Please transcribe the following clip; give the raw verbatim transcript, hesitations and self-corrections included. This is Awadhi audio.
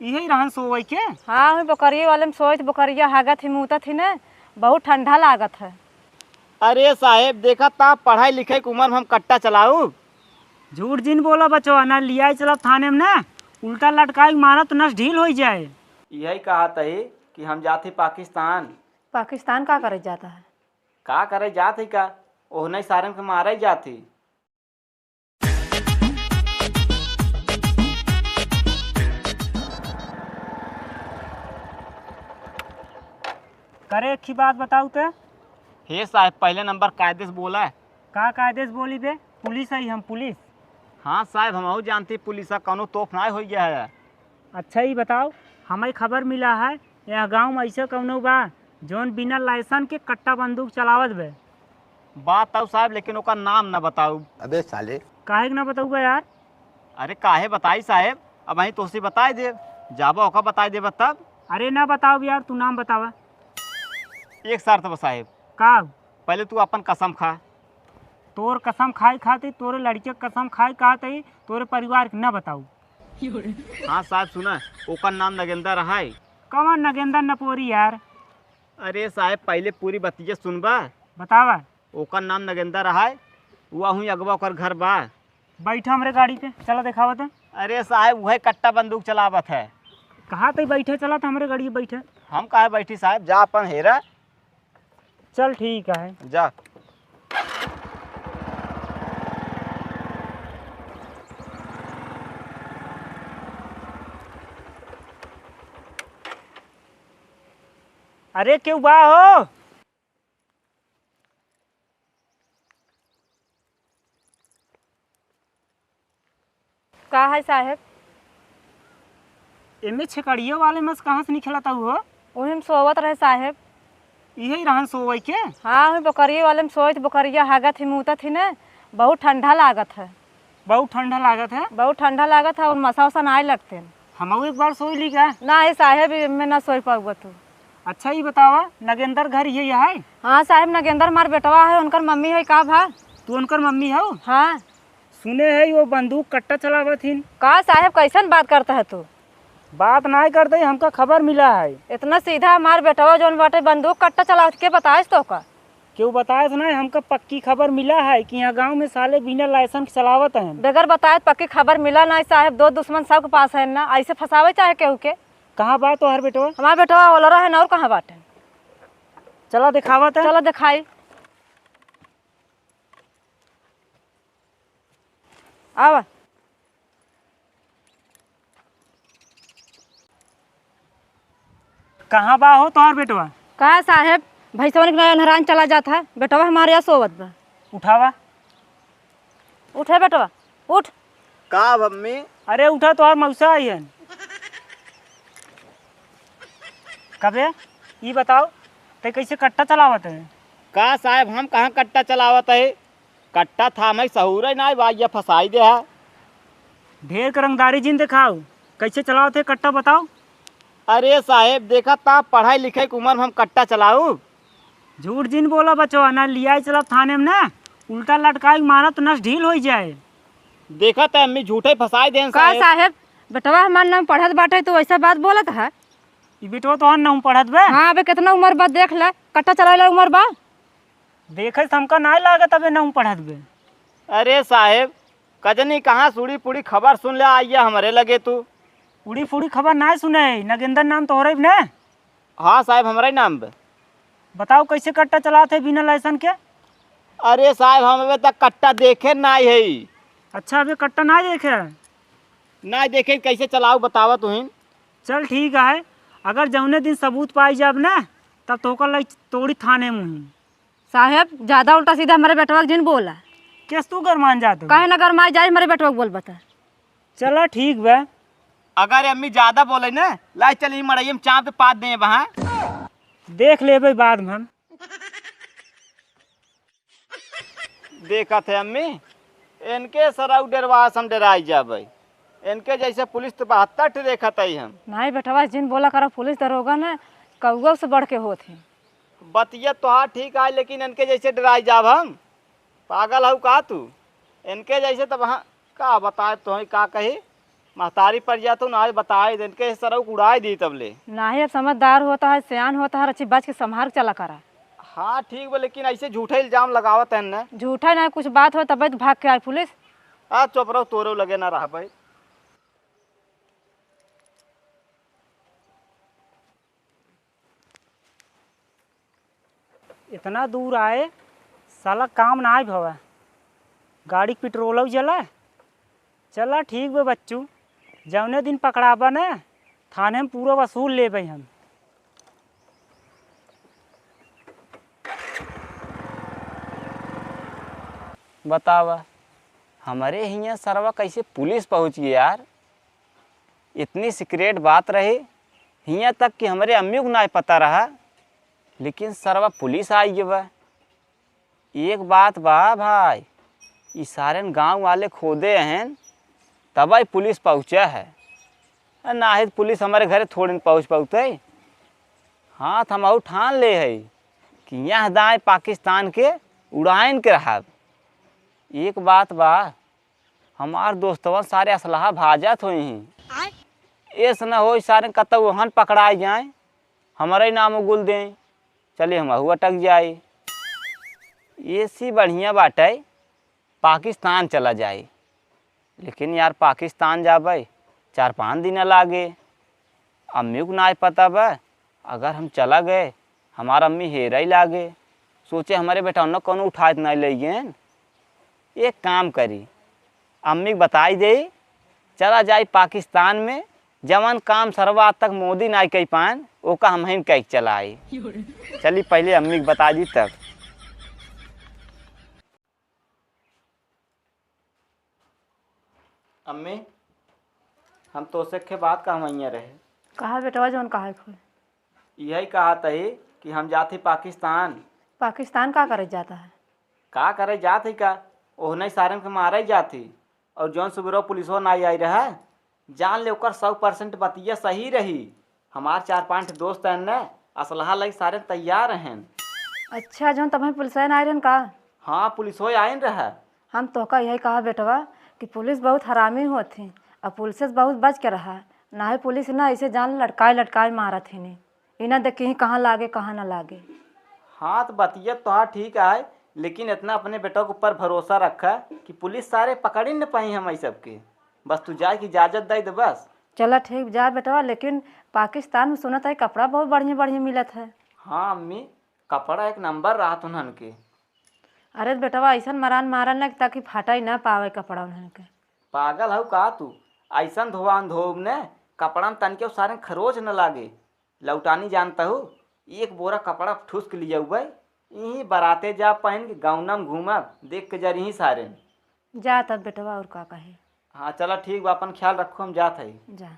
इहै रहन सोवै के? हाँ, वही बोकरिये वाले में सोइत, बोकरिया हागत ही, मूतत ही न, बहुत ठंडा लागत है। अरे साहेब, देखत ता पढ़ाई लिखै के उमर में हम कट्टा चलाउब? झूठ जिन बोला बचवा, ना लियाई चलब थाने में ना, उल्टा लटकाई मारा तो नस ढील होइ जाए। इहै कहत ही कि हम जात ही पाकिस्तान। पाकिस्तान का करे जात है? का करे जात ही का? ओहनै सारन के मारै जात ही। करे, एक ही बात बताऊ ते। हे साहेब, पहिले नंबर कायदे से बोला। का कायदे से बोली बे? पुलिस है हम, पुलिस। हाँ साहेब, हमहू जानती पुलिस है, कौनो तोफ नाय होइ गया है। अच्छा, ई बताओ, हमें खबर मिला है, यह गाँव में ऐसे कौनो बा, जौन बिना लाइसेंस के कट्टा बंदूक चलावत बे? बात तौ साहेब, लेकिन ओकर नाम न बताऊ। अबे साले। काहे के न बताऊ बे यार? अरे काहे बताई साहेब, अबहीं तोहसे बताए देब, जाबा ओका बताए देबा तब। अरे न बताओ यार, तू नाम बतावा। एक शर्त बा साहेब। का? पहिले तू अपन कसम खा। तोर कसम खाए खातिर, तोरे लड़के के कसम खाए खातिर, तोरे परिवार के न बताऊ। हाँ साहेब, सुना, ओकर नाम नगेंदर है। कौन नगेंदर नपोरी यार? अरे साहेब, पहिले पूरी बतिया सुनबा। बतावा। ओकर नाम नगेंदर है, वहू अगवा ओकर घर बा। बैठा हमरे गाड़ी पे, चला देखावा तो। अरे साहेब, उहै कट्टा बंदूक चलावत है। कहा तै बैठे, चला तो हमरे गाड़ी पे बैठे। हम काहे बैठी साहेब, जा अपन हेरा। चल ठीक है। जा। अरे केहू बा हो? का है साहेब? एमे छेकड़िया वाले में से कहाँ से निकलत हऊ हो? ओही में सोवत रहे साहेब। इहै रहन सोवै के? हाँ, ओही बोकरिये वाले में सोइत, बोकरिया हागत ही, मूतत ही न, बहुत ठंडा लागत है। बहुत ठंडा लागत है? बहुत ठंडा लागत है, और मसा उसा नाय लगते हैं। हमहू एक बार सोई ली का? नाहीं साहेब, एमे ना सोई पाउबा तू। अच्छा, ई बतावा, नगेंदर घर इहै है? हाँ साहेब, नगेंदर हमार बेटवा है, उनकर मम्मी है, का भा? तू उनकर मम्मी हऊ? हाँ। सुने है वो बंदूक कट्टा चलावत हिन। का साहेब, कैसन बात करता है तू? बात नाय करते, हमका खबर मिला है। इतना सीधा हमार बेटवा जौन बाटे बंदूक कट्टा चलावत, के बताइस तोका? केहू बताइस नाय, हमका पक्की खबर मिला है कि यहाँ गाँव में साले बिना लाइसेंस के चलावत हैं। बगैर बताए पक्की खबर मिला नाय साहेब, दोस्त दुश्मन सबके पास है ना, ऐसे फंसावे चाहे केहू के। कहाँ बा तोहर बेटवा? हमार बेटवा ओलरा है ना, और कहाँ बाटे? चला देखावा त। चला देखाई। आवा। कहाँ बा हो तोहार बेटवा? का साहेब, भैंसवन के नया नहरान चला जात है, बेटवा हमारे यहाँ सोवत बा। उठावा। उठे बेटवा, उठ। का मम्मी? अरे उठा, तोहार मौसा आई हन। कबे, ई बताओ, ते कैसे कट्टा चलावत है? का साहेब, हम कहाँ कट्टा चलावत है? कट्टा थामे सहूरे नाय बा, ये फंसाई दे है। ढेर के रंगदारी जिन देखाओ, कैसे चलावत है कट्टा बताओ। अरे साहेब, देखा ता पढ़ाई लिखाई के उमर में हम कट्टा चलाऊ? झूठ जिन बोला बचवा, ना लियाई चला थाने में ना, उल्टा लटकाई मारा तो नस ढील होई जाए। देखा ता अम्मी झूठे फंसाई देन का साहेब। साहेब, बेटवा हमार नाम पढ़त बाटे तो ऐसा बात बोलत है? ई बेटवा तोहार नाम पढ़त बा? हाँ, अबे कितना उमर बा देख ले, कट्टा चलाए ला उमर बा। देखे से हमका नाय लागत अबे नाम पढ़त बे। अरे साहेब, कजनी कहाँ से उड़ी पुड़ी खबर सुन ले आइया हमरे लगे तू। उड़ी फुड़ी खबर नाय सुने, नगेंदर नाम तोहरे ने? हाँ साहेब, हमरे नाम बे। बताओ कैसे कट्टा चलात है बिना लाइसेंस के? अरे साहेब, हम अबे तक कट्टा देखे नाय है। अच्छा, अबे कट्टा नाय देखे? नाय देखे, कैसे चलाऊ बतावा तुहिन। चल ठीक है, अगर जौने दिन सबूत पाई जाब ना, तब तोका लाई तोड़ी थाने मुही। साहेब, ज्यादा उल्टा सीधा हमरे बेटवा के जिन बोला। केस तू गरमान जात हो? काहे ना गरमाई जाई, हमरे बेटवा के बोल बता। चला ठीक बा। अगर अम्मी ज्यादा बोले ना, लाई चल ई मड़ई में चाप पात दे बहा। देख लेबे बाद में हम। देखत है अम्मी, इनके सराउ डरवा से हम डराई जाबे। इनके जैसे पुलिस तो बहत्तर ठे देखत है हम। नाई बेटवा, जिन बोला करो पुलिस दरोगा ना, कौआ से बढ़ के होत है। बतिया तोहार ठीक आए, लेकिन इनके जैसे डराई जाब हम? पागल हऊ का तू? इनके जैसे तब हाँ, का बताए तोहई का कही? महतारी पर जा तो ना बताए देन के सरऊ उड़ाए दी तब ले। नाही, अब समझदार होता है, सियान होता है, अच्छी बच के संभाल के चला करा। हाँ ठीक बा, लेकिन ऐसे झूठा इल्जाम लगावत है ना। झूठा ना, कुछ बात हो तब तो भाग के आए पुलिस। आ चुप रहो, तोरो लगे ना रह भाई। इतना दूर आए, साला काम ना आए भवा। गाड़ी के पेट्रोल जला। चला ठीक बा बच्चू, जौने दिन पकड़ाबा ना, थाने में पूरा वसूल लेबे हम। बतावा, हमरे हियाँ सरवा कैसे पुलिस पहुँच गई यार? इतनी सीक्रेट बात रही, हियाँ तक कि हमरे अम्मी को ना पता रहा, लेकिन सरवा पुलिस आई गई बा। एक बात बा भाई, ई सारेन गाँव वाले खोदे हैं, तब आई पुलिस पहुँचा है। आ, नाहीं त पुलिस हमरे घरे थोड़े न पहुँच पाउते। हाँ, त हमहू ठान ले है कि यहाँ दाएँ पाकिस्तान के उड़ाइन के रहब। एक बात बा, हमार दोस्तवन सारे असलहा भाजत होई हैं। आय। एस न होई सारे कतौ ओहन पकड़ाई जाए, हमरे नाम उगुल दें, चली हमहू अटक जाई। एसी बढ़िया बाटे, पाकिस्तान चला जाई। लेकिन यार, पाकिस्तान जाबे, चार पाँच दिन लागे। अम्मी को नाय पता बा, अगर हम चला गए, हमार अम्मी हेरई लागे, सोचे हमरे बेटौन कौनो उठाए त नाय ले गएन। एक काम करी, अम्मी के बताई देई, चला जाई पाकिस्तान में, जवन काम सरवा आज तक मोदी नाय कई पाएन, ओका हमहिन कई के चला आई। चली पहिले अम्मी के बता दी तब। अम्मी, हम तोसे के बात कहवइया रहे। कहा बेटवा, जौन कहा खोल। यही कहा तही कि हम जात ही पाकिस्तान। पाकिस्तान का करे जाता है? का करे जात ही का? ओहने सारन के मारे जात ही। और जौन सुबेरो पुलिसो ना आई रहा, जान ले ओकर सौ परसेंट बतिया सही रही। हमार चार पाँच ठे दोस्त हैं न, असलहा लई सारे तैयार हैं। अच्छा, जौन तबहीं पुलिस आए ना आए रहन का? हाँ, पुलिसो आइन रहा। हम तोहका यही कहा बेटवा कि पुलिस बहुत हरामी होत ही, और पुलिस से बहुत बच के रहा, नाहीं पुलिस ना ऐसे जान लटकाए लटकाए मारत ही नी। ई ना देखी कहाँ लागे, कहाँ ना लागे। हाँ, त बतिया तोहार ठीक आए, लेकिन इतना अपने बेटा के ऊपर भरोसा रखा कि पुलिस सारे पकड़ी न पाई हम ई सबके। बस तू जाए की इजाजत दे दे बस। चला ठीक, जा बेटवा, लेकिन पाकिस्तान में सुनत है कपड़ा बहुत बढ़िया बढ़िया मिलत है। हाँ अम्मी, कपड़ा एक नंबर रहत उन्हन के। अरे बेटवा, ऐसन मरान मारन ना कि ताकि फाटा ही ना पावे कपड़ा उन्हन के। पागल हऊ का तू? ऐसन धोआन धोब ने, कपड़ा में तनिके सारे खरोच न लागे। लौटानी जानता हूँ, एक बोरा कपड़ा ठुस के लिया हुआ है, यहीं बराते जा पहन के गौना में घूमब, देख के जरिही सारे। जा तब बेटवा, और का कहे। हाँ चला ठीक बा, अपन ख्याल रखो, हम जात है। जा।